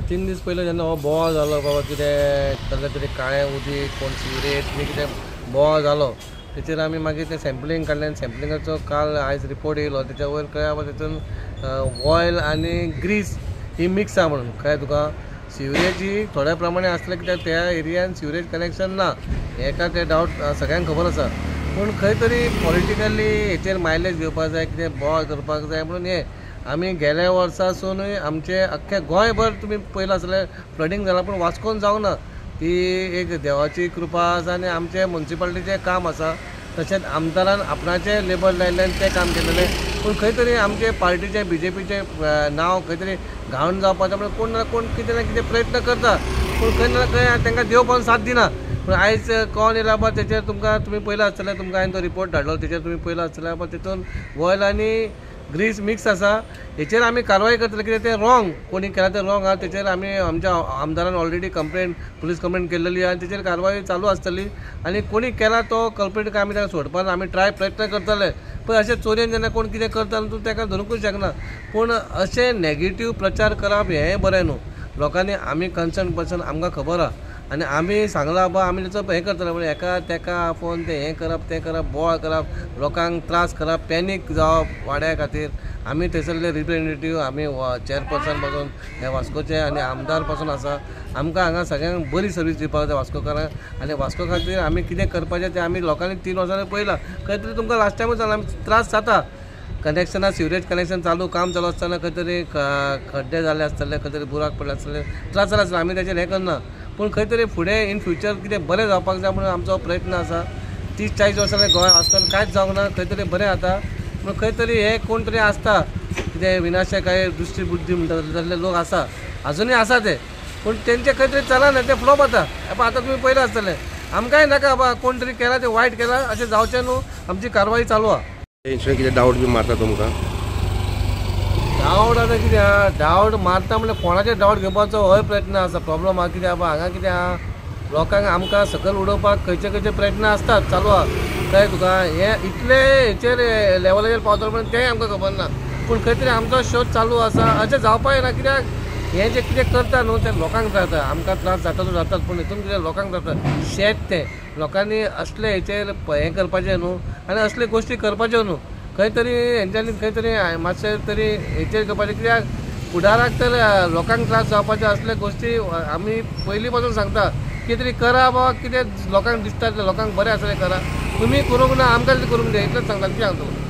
3 दीस पयलीं जेन्ना हो बोवाळ जालो बाबा कितें कसलें तरी काळें उदीक कोण सिगरेट बी कितें बोवाळ जालो तेचेर आमी मागीर तें सॅम्पलींग काडलें आनी सॅम्पलिंगाचो काल आयज रिपोर्ट येयलो. तेच्या वयर कळ्ळें बाबा तितून ऑयल आनी ग्रीस ही मिक्स आहा म्हणून. कळ्ळें तुका? सिवरेज ही थोड्या प्रमाणे आसलें कित्याक त्या एरियान सिवरेज कनेक्शन ना हेका ते डावट सगळ्यांक खबर आसा. पूण खंय तरी पॉलिटिकली हेचेर मायलेज घेवपाक जाय, कितें बोवाळ करपाक जाय म्हणून हें आमी गेल्या वर्सासूनय आमचे अख्खे गोंयभर तुमी पळयलां आसतलें फ्लडींग जालां पूण वास्कोन जावंक ना. ती एक देवाची कृपा आसा आनी आमचे मुन्सिपालिटीचें काम आसा. तशेंच आमदारान आपणाचें लेबर लायिल्ल्यान तें काम केलेलें. पूण खंय तरी आमचे पार्टीचें बीजेपीचें नांव खंय तरी घाण जावपाचें म्हणून कोण ना कोण कितें ना कितें प्रयत्न करता, पूण खंय ना खंय तांकां देव पावन साथ दिना. पूण आयज कोण येयला बाबा तेचेर तुमकां तुमी पळयलां आसतलें, तुमकां हांवें तो रिपोर्ट धाडलो तेचेर तुमी पळयलां आसतलें बाबा तितून ऑयल आनी ग्रीस मिक्स आसा. हेचेर आमी कारवाय करतले कित्याक तें रॉंग, कोणी केलां तें रॉंग आहा. तेचेर आमी आमच्या आमदारान ऑलरेडी कंप्लेन पुलीस कंप्लेन केल्लेली आहा आनी तेचेर कारवाय चालू आसतली. आनी कोणी केला तो कल्प्रीट काय आमी ताका सोडपाक आमी ट्राय प्रयत्न करतले. पण अशें चोरयेन जेन्ना कोण कितें करता न्हू तूं ताका धरूंकूच शकना. पूण अशें नेगेटीव प्रचार करप हेंय बरें न्हू. लोकांनी आमी कन्सर्न पर्सन आमकां खबर आहा आनी आमी सांगलां बाबा आमी तेचो हें करतले, पूण हेका तेका आपोवन तें हें करप तें करप बोवाळ करप लोकांक त्रास करप पॅनीक जावप वाड्या खातीर. आमी थंयसरले रिप्रेझेंटेटीव आमी चेअरपर्सन पासून हे वास्कोचे आनी आमदार पासून आसा. आमकां हांगा सगळ्यांक बरी सर्वीस दिवपाक जाय वास्कोकारांक आनी वास्को खातीर आमी कितें करपाचें तें आमी लोकांनी 3 वर्सांनी पळयलां. खंय तरी तुमकां लास्ट टायमूच जालां आमी त्रास जाता. कनेक्शनां सिवरेज कनेक्शन चालू काम चालू आसतना खंय तरी खड्डे जाले आसतले, खंय तरी बुराक पडले आसतले, त्रास जाले आसतले. आमी तेचेर हें करना, पूण खंय तरी फुडें इन फ्युचर कितें बरें जावपाक जाय म्हणून आमचो प्रयत्न आसा. 30-40 वर्सां गोंय वास्कोन कांयच जावंक ना, खंय तरी बरें जाता. पूण खंय तरी हें कोण तरी आसता कितें विनाशे काय दुश्टी बुद्धी म्हणटा तसले लोक आसा, आजुनूय आसा ते, पूण तेंचे खंय तरी चलना तें फ्लॉप जाता. आतां तुमी पळयलां आसतलें आमकांय नाका बाबा कोण तरी केला तें वायट केलां अशें जावचें न्हू. आमची कारवाय चालू आहा. इन्सिडंट कितें डावट बी मारता तुमकां? डावट आतां कितें आहा, डावट मारता म्हणल्यार कोणाचेर डावट घेवपाचो होय प्रयत्न आसा. प्रॉब्लम आहा कितें बाबा हांगा कितें आहा लोकांक आमकां सकयल उडोवपाक खंयचे खंयचे प्रयत्न आसतात चालू आहा. कळ्ळें तुका? हें इतले हेचेर लेवलाचेर पावतलो म्हणून तेंय आमकां खबर ना, पूण खंय तरी आमचो शोध चालू आसा. अशें जावपाक येना कित्याक हें जें कितें करता न्हू तें लोकांक जाता. आमकां त्रास जाता तो जातात, पूण हितून कितें लोकांक जाता शेत तें लोकांनी असले हेचेर हें करपाचें न्हू आनी असले गोश्टी करपाच्यो न्हू. खंय तरी हेंच्यांनी खंय तरी मातशें तरी हेचेर करपाचें कित्याक फुडाराक तर लोकांक त्रास जावपाचे असले गोश्टी आमी पयलीं पासून सांगता. कितें तरी करा बाबा, कितें लोकांक दिसता लोकांक बरें आसलें करा, तुमी करूंक ना आमकां तरी करूंक जाय इतलेंच सांगता. कितें सांगता?